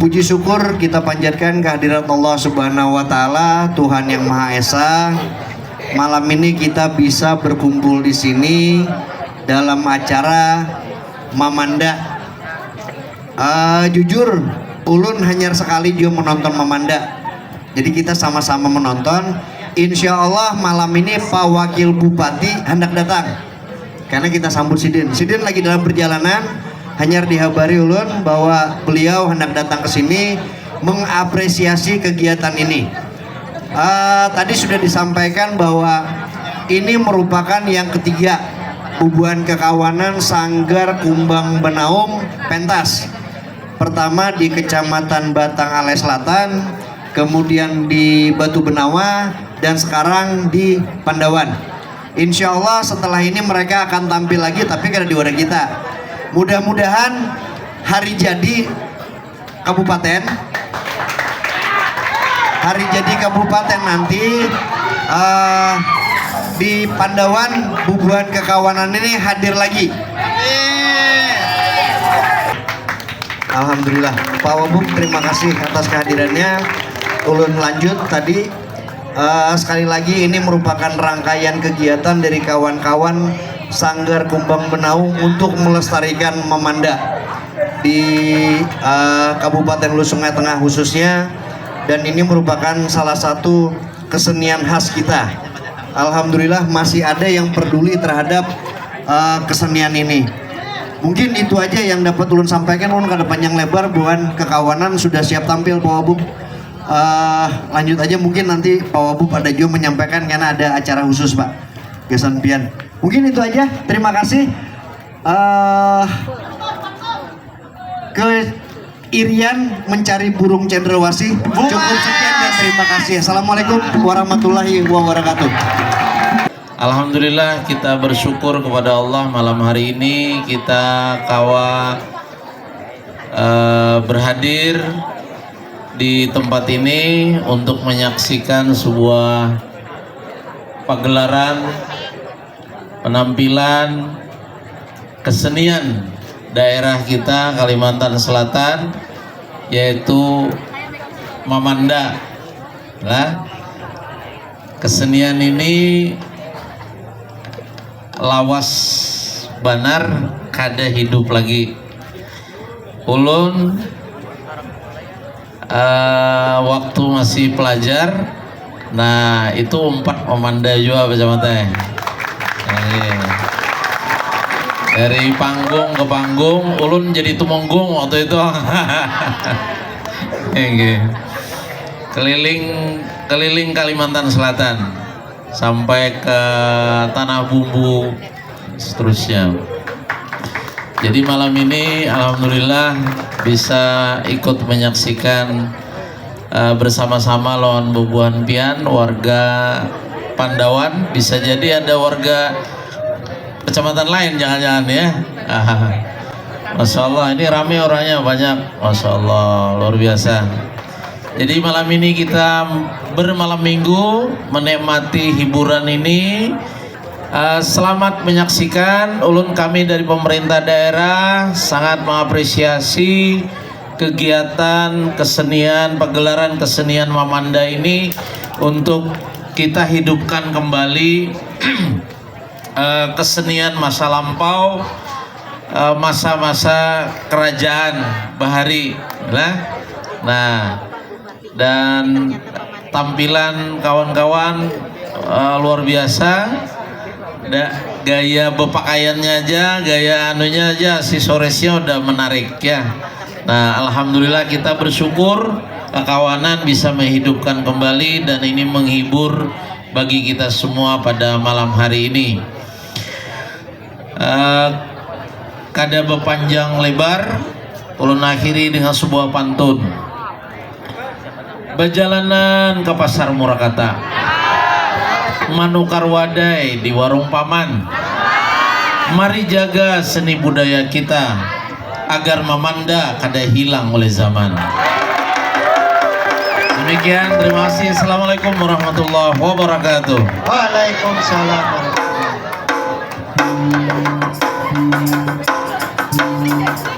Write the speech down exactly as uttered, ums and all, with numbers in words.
Puji syukur kita panjatkan kehadirat Allah Subhanahu wa Ta'ala, Tuhan yang Maha Esa. Malam ini kita bisa berkumpul di sini dalam acara Mamanda. Eh, jujur, ulun hanyar sekali jua menonton Mamanda. Jadi kita sama-sama menonton. Insya Allah malam ini Pak Wakil Bupati hendak datang. Karena kita sambut sidin. Sidin lagi dalam perjalanan, hanyar dihabari ulun bahwa beliau hendak datang ke sini mengapresiasi kegiatan ini. Eh, tadi sudah disampaikan bahwa ini merupakan yang ketiga bubuhan kekawanan Sanggar Kumbang Benaung pentas. Pertama di Kecamatan Batang Alai Selatan, kemudian di Batu Benawa, dan sekarang di Pandawan. Insya Allah setelah ini mereka akan tampil lagi, tapi kada di wadah kita. Mudah-mudahan hari jadi kabupaten, hari jadi kabupaten nanti, eh, di Pandawan bubuhan kekawanan ini hadir lagi. Alhamdulillah, Pak Wabub, terima kasih atas kehadirannya. Ulun lanjut tadi, eh, sekali lagi ini merupakan rangkaian kegiatan dari kawan-kawan Sanggar Kumbang Benaung untuk melestarikan Mamanda di, eh, Kabupaten Hulu Sungai Tengah khususnya, dan ini merupakan salah satu kesenian khas kita. Alhamdulillah masih ada yang peduli terhadap, eh, kesenian ini. Mungkin itu aja yang dapat ulun sampaikan, ulun kada panjang lebar, buhan kekawanan sudah siap tampil, Pak Wabub. Eh, lanjut aja, mungkin nanti Pak Wabub ada juga menyampaikan karena ada acara khusus, Pak. Gasan pian. Mungkin itu aja. Terima kasih. Eh, ke Irian mencari burung cendrawasih. Cukup sekian dan terima kasih. Assalamualaikum warahmatullahi wabarakatuh. Alhamdulillah, kita bersyukur kepada Allah, malam hari ini kita kawa, eh, berhadir di tempat ini untuk menyaksikan sebuah pagelaran penampilan kesenian daerah kita Kalimantan Selatan, yaitu Mamanda. Lah, kesenian ini lawas banar, kada hidup lagi. Ulun, eh, waktu masih pelajar, nah, itu umpat Mamanda jua, Pak Camat ai. Iya. Dari panggung ke panggung, ulun jadi tumenggung waktu itu. Inggih. Keliling, keliling Kalimantan Selatan sampai ke Tanah Bumbu, seterusnya. Jadi malam ini alhamdulillah bisa ikut menyaksikan, eh, bersama-sama lawan bubuhan pian, warga Pandawan, bisa jadi ada warga kecamatan lain, jangan-jangan, ya. Masya Allah, ini rame orangnya, banyak. Masya Allah, luar biasa. Jadi malam ini kita bermalam minggu, menikmati hiburan ini. Eh, selamat menyaksikan. Ulun, kami dari pemerintah daerah sangat mengapresiasi kegiatan kesenian, pagelaran kesenian Mamanda ini untuk kita hidupkan kembali, eh, kesenian masa lampau, eh, masa-masa kerajaan bahari lah. Nah, dan tampilan kawan-kawan, eh, luar biasa. Da, gaya berpakaiannya aja, gaya anunya aja, aksesorisnya udah menarik, ya. Nah, alhamdulillah kita bersyukur kekawanan bisa menghidupkan kembali dan ini menghibur bagi kita semua pada malam hari ini. Eh, kada berpanjang lebar, ulun akhiri dengan sebuah pantun. Bajalanan ka Pasar Murakata, manukar wadai di warung paman. Mari jaga seni budaya kita, agar Mamanda kada hilang oleh zaman. Demikian, terima kasih. Assalamualaikum warahmatullahi wabarakatuh. Waalaikumsalam warahmatullahi wabarakatuh.